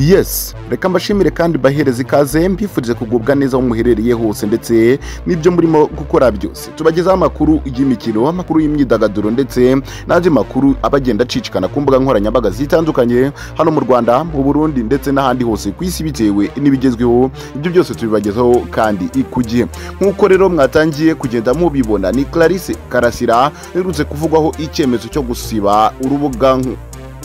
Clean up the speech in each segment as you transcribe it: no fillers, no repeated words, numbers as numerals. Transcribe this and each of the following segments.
Yes, reka mbashimire kandi bahereze ikaze, mbifurize kugubwa neza aho muherereye hose ndetse n'ibyo murimo gukora byose. Tubagezaho amakuru y'imikino, amakuru y'imyidagaduro ndetse n'andi makuru aba agenda acicikana ku mbuga nkoranyambaga zitandukanye hano mu Rwanda, mu Burundi ndetse n'ahandi hose ku isi bitewe n'ibigezweho. Ibyo byose tubibagezaho kandi ku gihe. Nk'uko rero mwatangiye kugenda mubibona, ni Clarisse Karasira uherutse kuvugwaho icyemezo cyo gusiba urubuga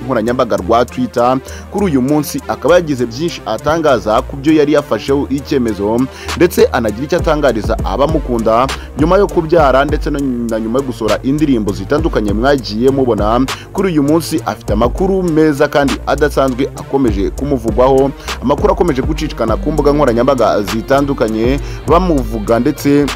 nkoranyambaga rwa Twitter. Kuri uyu munsi akaba yagize byinshi atangaza ku byo yari yafasheho icyemezo, ndetse anagira icyo atangariza abamukunda nyuma yo kubyara ndetse na nyuma yo gusohora indirimbo zitandukanye mwagiye mubona. Kuri uyu munsi afite amakuru meza kandi adasanzwe akomeje kumuvugwaho, amakuru akomeje gucicikana ku mbuga nkoranyambaga zitandukanye bamuvuga ndetse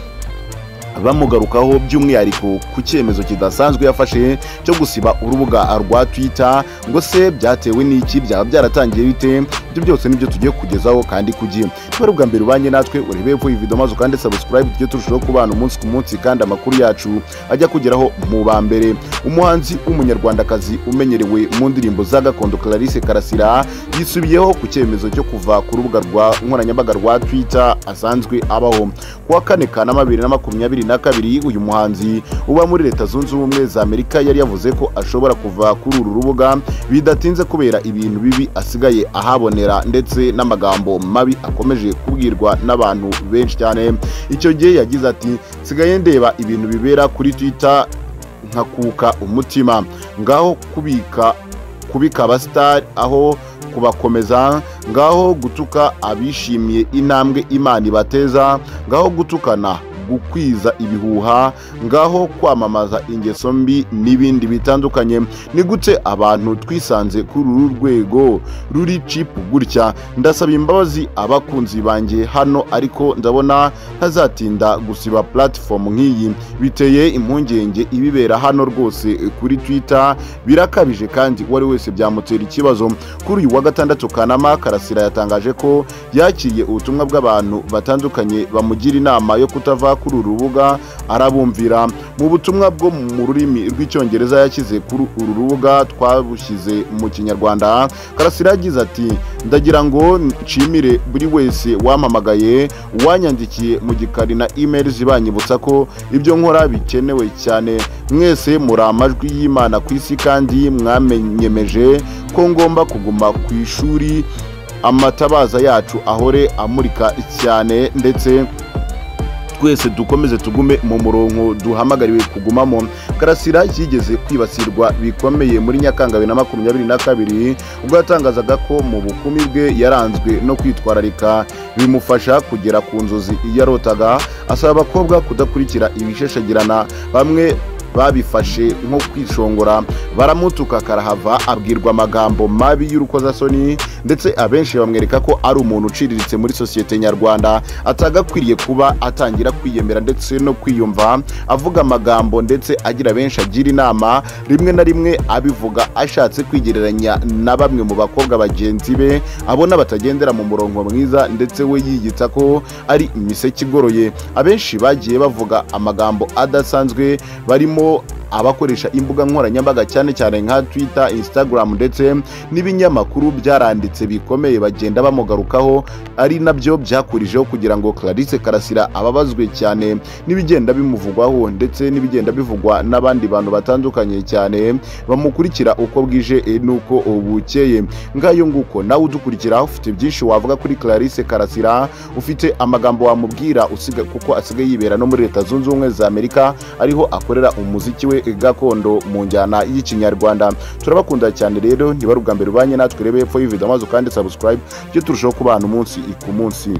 bamugarukaho, by'umwihariko ku cyemezo kidasanzwe yafashe cyo gusiba urubuga rwa Twitter. Ngo se byatewe n'iki? Byaba byaratangiye bite? Ibyo byose nibyo tugiye kugezaho kandi ku gihe. Niba ari ubwa mbere ubanye natwe, urebe hepfo iyi video maze ukande subscribe, tujye turushaho kubana umunsi ku munsi kandi amakuru yacu ajya kugeraho mu ba mbere. Umuhanzi w'umunyarwandakazi umenyerewe mu ndirimbo za gakondo Clarisse Karasira yisubiyeho ku cyemezo cyo kuva ku rubuga rwa nkoranyambaga rwa Twitter asanzwe abaho. Ku wa 4 Kanama 2022, uyu muhanzi uba muri Leta Zunze Ubumwe za Amerika yari yavuze ko ashobora kuva kuri uru rubuga bidatinze kubera ibintu bibi asigaye ahabonera ndetse n'amagambo mabi akomeje kubwirwa n'abantu benshi cyane. Icyo gihe yagize ati: "Nsigaye ndeba ibintu bibera kuri Twitter nkakuka umutima. Ngaho kubika abasitari aho kubakomeza, ngaho gutuka abishimiye intambwe Imana ibateza, ngaho gutukana, gukwiza ibihuha, ngaho kwamamaza ingeso mbi n'ibindi bitandukanye. Ni gute abantu twisanze kuri uru rwego ruri cheap gutya? Ndasaba imbabazi abakunzi banjye hano, ariko ndabona ntazatinda gusiba platform nk'iyi. Biteye impungenge ibibera hano rwose kuri Twitter, birakabije kandi uwo ari wese byamutera ikibazo." Kuri uyu wa 6 Kanama, Karasira yatangaje ko yakiriye ubutumwa bw'abantu batandukanye bamugira inama yo kutava kuri uru rubuga, arabumvira. Mu butumwa bwo mu rurimi rw'Icyongereza yashyize kuri uru rubuga twabushyize mu Kinyarwanda, Karasira yagize ati: "Ndagira ngo nshimire buri wese wampamagaye, uwanyandikiye mu gikari na email zibanyibutsa ko ibyo nkora bikenewe cyane. Mwese muri amajwi y'Imana ku isi kandi mwamenyemeje ko ngomba kuguma ku ishuri, amatabaza yacu ahore amurika cyane ndetse twese dukomeze tugume mu murongo duhamagariwe kugumamo." Karasira yigeze kwibasirwa bikomeye muri Nyakanga 2022, ubwo yatangazaga ko mu bukumi bwe yaranzwe no kwitwararika bimufasha kugera ku nzozi yarotaga, asaba abakobwa kudakurikira ibishashagirana. Bamwe babifashe nko kwishongora, baramutuka karahava, abwirwa amagambo mabi y'urukozasoni, ndetse abenshi bamwereka ko ari umuntu uciriritse muri sosiyete nyarwanda, atagakwiriye kuba atangira kwiyemera ndetse no kwiyumva, avuga amagambo ndetse agira benshi agira inama, rimwe na rimwe abivuga ashatse kwigereranya na bamwe mu bakobwa bagenzi be abona batagendera mu murongo mwiza, ndetse we yiyita ko ari imiseke igoroye. Abenshi bagiye bavuga amagambo adasanzwe, barimo abakoresha imbuga nkoranyambaga cyane cyane nka Twitter, Instagram ndetse n'ibinyamakuru byaranditse bikomeye bagenda bamugarukaho, ari nabyo byakurijeho kugira ngo Clarisse Karasira ababazwe cyane n'ibigenda bimuvugwaho ndetse n'ibigenda bivugwa n'abandi bantu batandukanye cyane bamukurikira uko bwije n'uko bukeye. Ngayo nguko, nawe udukurikira ufite byinshi wavuga kuri Clarisse Karasira, ufite amagambo wamubwira usiga, kuko asigaye yibera no muri Leta Zunze Ubumwe za Amerika ariho akorera umuziki we gakondo mu njyana y'Ikinyarwanda. Turabakunda cyane rero, niba ari ubwa mbere ubanye natwe, rebe hepfo y'iyi video maze ukande subscribe, tujye turushaho kubana umunsi ku munsi.